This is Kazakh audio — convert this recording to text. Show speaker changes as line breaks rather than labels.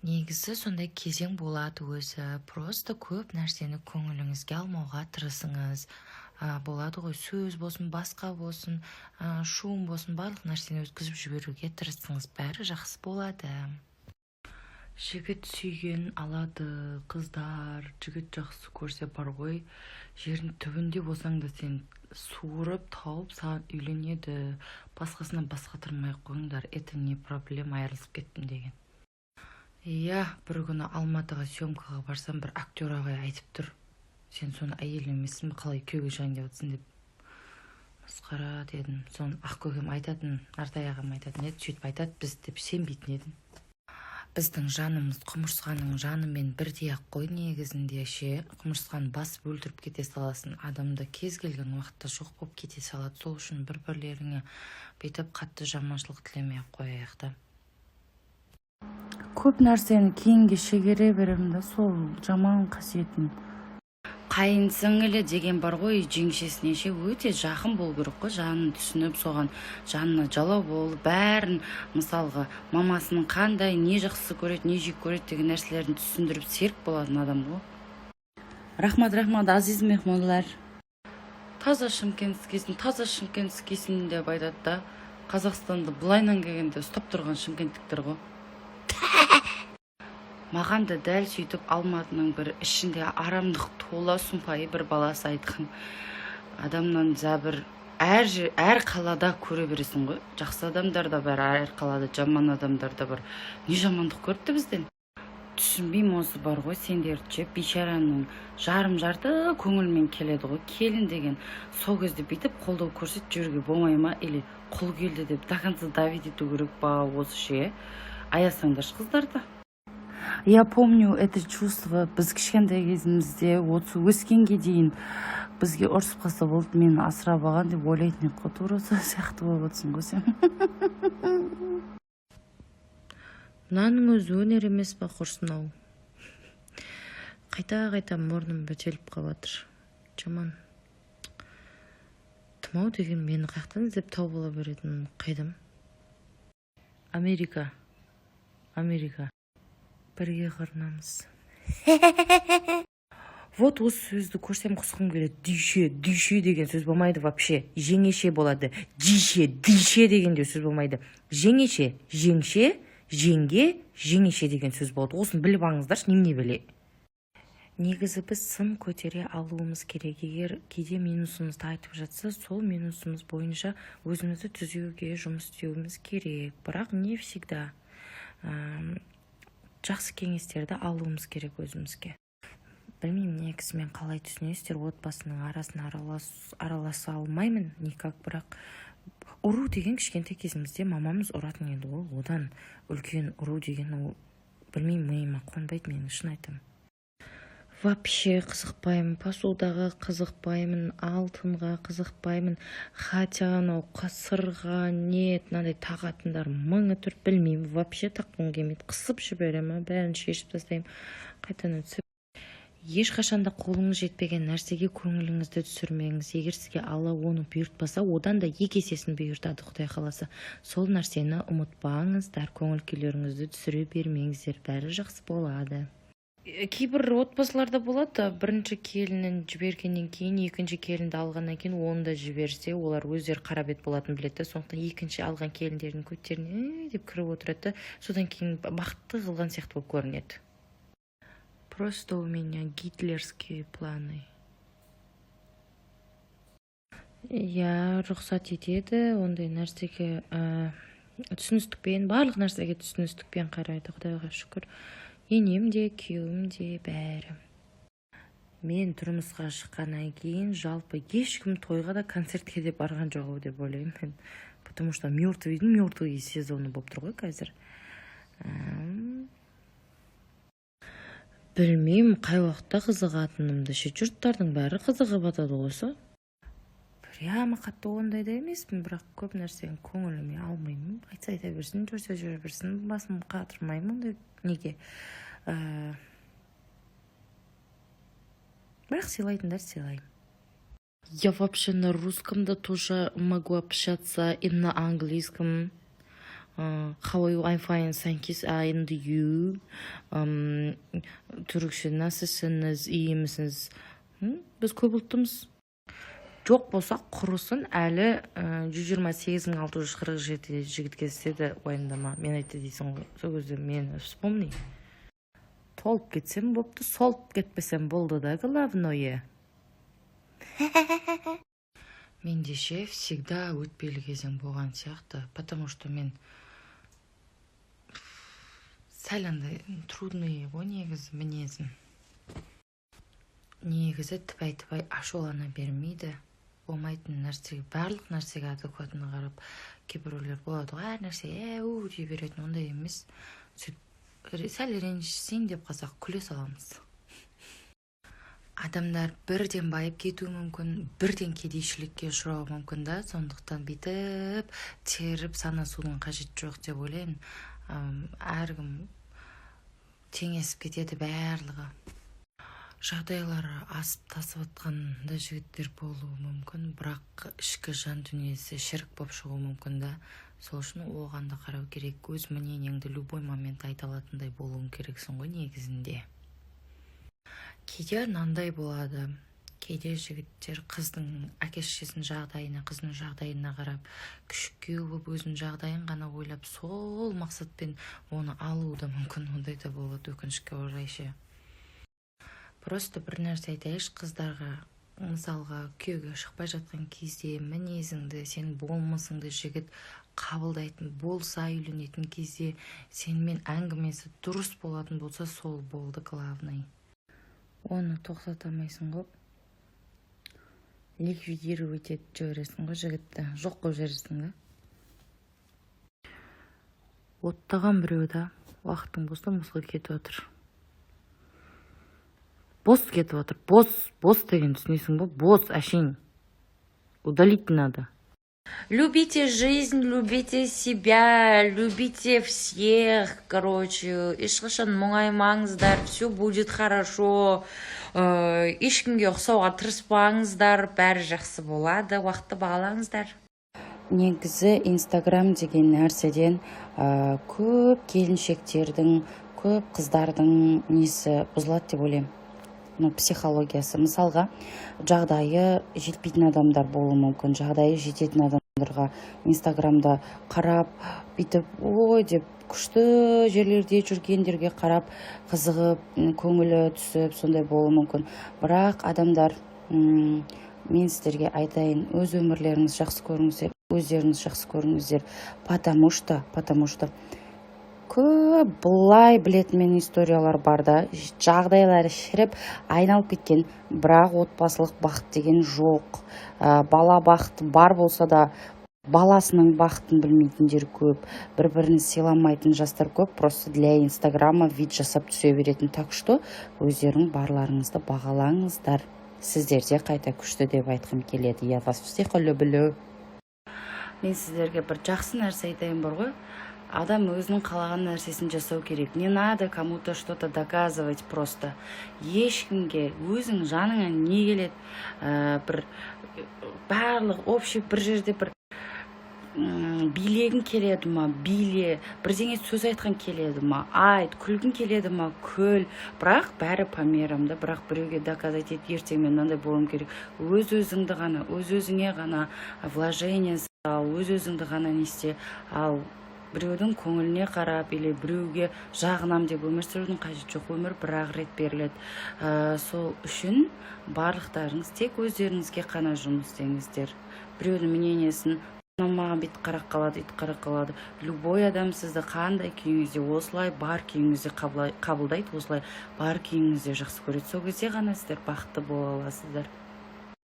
Негізі сондай кезең болады өзі. Просто көп нәрсені көңіліңізге алмауға тырысыңыз. Болады ғой, сөз болсын, басқа болсын, шум болсын, барлық нәрсені өткізіп жіберуге тырысыңыз, бәрі жақсы болады. Жігіт сүйгенін алады, қыздар. Жігіт жақсы көрсе бар ғой, жердің түбінде болсаң да, сен суырып тауып, саған үйленеді. Басқасына бас қатырмай ақ қойыңдар, это не проблема айырылысып кеттім деген. Иә, бір күні Алматыға съемкаға барсам, бір актер ағай айтып тұр: «Сен соны әйел емессің бе, қалай күйеуге шығайын деп жатрсың?» – деп. Масқара дедім. Соны ақкөкем айтатын, Нартай ағам айтатын еді, сөйтіп айтады біз деп сенбейтін едім. Біздің жанымыз құмырсқаның жанымен бірдей ақ қой негізінде ше. Құмырсқаны басып өлтіріп кете саласың, адамды кез келген уақытта жоқ болып кете салады. Сол үшін бір бірлеріңе бүйтіп қатты жаманшылық тілемей ақ қояйық та.
Көп нәрсені кейінге шегере беремін да, сол жаман қасиетім.
Қайын сіңілі деген бар ғой, жеңешесіне ше өте жақын болу керек қой, жанын түсініп, соған жанына жалау болып, бәрін, мысалға, мамасының қандай, не жақсы көреді, не жек көреді деген нәрселерін түсіндіріп, серік болатын адам ғой. Рахмат, рахмат, азиз мехмонлар. Таза шымкентскийсің, таза шымкентскийсің деп айтады да. Қазақстанды былайынан келгенде ұстап тұрған шымкенттіктер ғой. Маған да дәл сөйтіп Алматының бір ішінде арамдық тола сұмпайы бір баласы айтқан. Адамнан зәбір әр жер, әр қалада көре бересің ғой. Жақсы адамдар да бар әр қалада, жаман адамдар да бар. Не жамандық көріпті бізден, түсінбеймін. Осы бар ғой, сендерді ше, бейшараның жарым жарты көңілмен келеді ғой келін деген. Сол кезде бүйтіп қолдау көрсетіп жіберуге болмай ма? Или құл келді деп до конца давить ету керек па осы ше? Аясаңдаршы қыздарды.
Я помню это чувство. Біз кішкентай кезімізде, осы өскенге дейін бізге ұрысып қалса болды, мені асырап алған деп ойлайтын едік қой. Тура сол сияқты болып отырсың ғой сен.
Мынаның өзі өнер емес па, құрсын ау. Қайта қайта мұрным бітеліп қалып жатыр. Жаман тұмау деген мені қаяқтан іздеп тауып ала беретінін қайдам. Америка, Америка, бірге қырынамыз. Вот осы сөзді көрсем, құсқым келеді. Дүйше, дүйше деген сөз болмайды вообще, жеңеше болады. Жише, дүйше деген де сөз болмайды. Жеңеше, жеңше, жеңге, жеңеше деген сөз болады. Осыны біліп алыңыздаршы, немене бәле. Негізі біз сын көтере алуымыз керек. Егер кейде минусымызды айтып жатса, сол минусымыз бойынша өзімізді түзеуге жұмыс істеуіміз керек. Бірақ не всегда жақсы кеңестерді алуымыз керек өзімізге. Білмеймін, негізі мен, қалай түсінесіздер, отбасының арасына араласа алмаймын никак. Бірақ ұру деген, кішкентай кезімізде мамамыз ұратын еді ғой. Одан үлкен ұру деген ол, білмеймін, миыма қонбайды менің, шын айтамын. Вообще қызықпаймын посудаға, қызықпаймын алтынға, қызықпаймын. Хотя анау сырға, не, мынандай тағатындар мыңы түр, білмеймін, вообще таққым келмейді. Қысып жіберемін, бәрін шешіп тастаймын қайтадан түсіп. Ешқашан да қолыңыз жетпеген нәрсеге көңіліңізді түсірмеңіз. Егер сізге Алла оны бұйыртпаса, одан да екі есесін бұйыртады, Құдай қаласа. Сол нәрсені ұмытпаңыздар, көңіл күйлеріңізді түсіре бермеңіздер, бәрі жақсы болады. Кейбір отбасыларда болады, бірінші келінін жібергеннен кейін, екінші келінді алғаннан кейін оны да жіберсе, олар өздері қара бет болатынын біледі да, сондықтан екінші алған келіндердің көттеріне «Е» деп кіріп отырады да, содан кейін бақытты қылған сияқты болып көрінеді. Просто у меня гитлерские планы. Иә, рұқсат етеді ондай нәрсеге, түсіністікпен, барлық нәрсеге түсіністікпен қарайды, Құдайға шүкір, енем де, күйеуім де, бәрі. Мен тұрмысқа шыққаннан кейін жалпы ешкім тойға да, концертке де барған жоқ ау деп ойлаймын мен, потому что мертвыйдың мертвый сезоны болып тұр ғой қазір. Білмеймін қай уақытта қызығатынымды ше. Жұрттардың бәрі қызығып жатады ғой осы. Прямо қатты ондай да емеспін, бірақ көп нәрсені көңіліме алмаймын. Айтса, айта берсін, жүрсе, жүре берсін, басым қатырмаймын ондай неге. Бірақ сыйлайтындар сыйлаймын. Я вообще на русском да тоже могу общаться и на английском. How are you? I'm fine, thank you. And you? Түрікше nasılsınız, iyi misiniz? Біз көп ұлттымыз. Жоқ болса құрысын, әлі 128 647 жігіт кездеседі, уайымдама. Мен айтты дейсің ғой, сол кезде мені вспомни. Толып кетсем бопты, солып кетпесем болды да, главное. Менде ше, всегда өтпелі кезең болған сияқты, потому что мен сәл андай трудный ғой негізі мінезім. Негізі тіпай тіпай ашулана бермейді болмайтын нәрсеге, барлық нәрсеге адекватно қарап. Кейбіреулер болады ғой, әр нәрсеге «ә, у» дей беретін, ондай емес. Сөйтіп сәл ренжісейін деп қалсақ, күле саламыз. Адамдар бірден байып кетуі мүмкін, бірден кедейшілікке ұшырауы мүмкін да. Сондықтан бүйтіп теріп санасудың қажеті жоқ деп ойлаймын. Әркім теңесіп кетеді барлығы. Жағдайлары асып тасып жатқан да жігіттер болуы мүмкін, бірақ ішкі жан дүниесі шірік болып шығуы мүмкін да. Сол үшін оған да қарау керек. Өз мнениеңді любой момент айта алатындай болуың керексің ғой негізінде. Кейде мынандай болады: кейде жігіттер қыздың әке шешесінің жағдайына, қыздың жағдайына қарап, күшік күйеу болып, өзінің жағдайын ғана ойлап, сол мақсатпен оны алуы да мүмкін. Ондай да болады, өкінішке орай ше. Просто бір нәрсе айтайыншы қыздарға. Мысалға, күйеуге шықпай жатқан кезде мінезіңді, сенің болмысыңды жігіт қабылдайтын болса, үйленетін кезде сенімен әңгімесі дұрыс болатын болса, сол болды главный. Оны тоқтата алмайсың ғой, ликвидировать етіп жібересің ғой жігітті, жоқ қылып жібересің да. Оттаған біреу да. Уақытың бостан босқа кетіп жатыр, бос кетіп жатыр. Бос, бос деген түсінесің ба? Бос әшейін. Удалить надо. Любите жизнь, любите себя, любите всех, короче. Ешқашан мұңаймаңыздар, все будет хорошо. Ешкімге ұқсауға тырыспаңыздар, бәрі жақсы болады, уақытты бағалаңыздар.
Негізі Инстаграм деген нәрседен көп келіншектердің, көп қыздардың несі бұзылады деп ойлаймын, ну, психологиясы. Мысалға, жағдайы жетпейтін адамдар болуы мүмкін. Жағдайы жететін адамдарға Инстаграмда қарап, бүйтіп «ой» деп, күшті жерлерде жүргендерге қарап, қызығып, көңілі түсіп, сондай болуы мүмкін. Бірақ адамдар, мен сіздерге айтайын, өз өмірлеріңізді жақсы көріңіздер, өздеріңіз жақсы көріңіздер, потому что көп былай білетін мен историялар бар да, жағдайлары шіріп, айналып кеткен, бірақ отбасылық бақыт деген жоқ. Бала бақыты бар болса да, баласының бақытын білмейтіндер көп, бір бірін сыйламайтын жастар көп, просто для Инстаграма вид жасап түсе беретін. Так что өздерің барларыңызды бағалаңыздар. Сіздер де қайта күшті деп айтқым келеді. Я вас всех люблю. Мен сіздерге бір жақсы нәрсе айтайын бар ғой: адам өзінің қалаған нәрсесін жасау керек. Не надо кому то что то доказывать просто ешкімге. Өзің жаныңа не келеді, бір барлық общий бір жерде бір билегің келеді ма, биле, бірдеңе сөз айтқан келеді ма, айт, күлгің келеді ма, күл, бірақ бәрі по мерам да. Бірақ біреуге доказать етіп, ертең мен мынандай болуым керек, өз өзіңді ғана, өз өзіңе ғана вложение сал, өз өзіңді ғана не істе. Ал біреудің көңіліне қарап или біреуге жағынам деп өмір сүрудің қажеті жоқ. Өмір бір ақ рет беріледі. Сол үшін барлықтарыңыз тек өздеріңізге қана жұмыс істеңіздер. Біреудің мнениесін, мынау маған бүйтіп қарап қалады, өйтіп қарап қалады. Любой адам сізді қандай күйіңізде, осылай бар күйіңізде қабылдайды, осылай бар күйіңізде жақсы көреді. Сол кезде ғана сіздер бақытты бола аласыздар.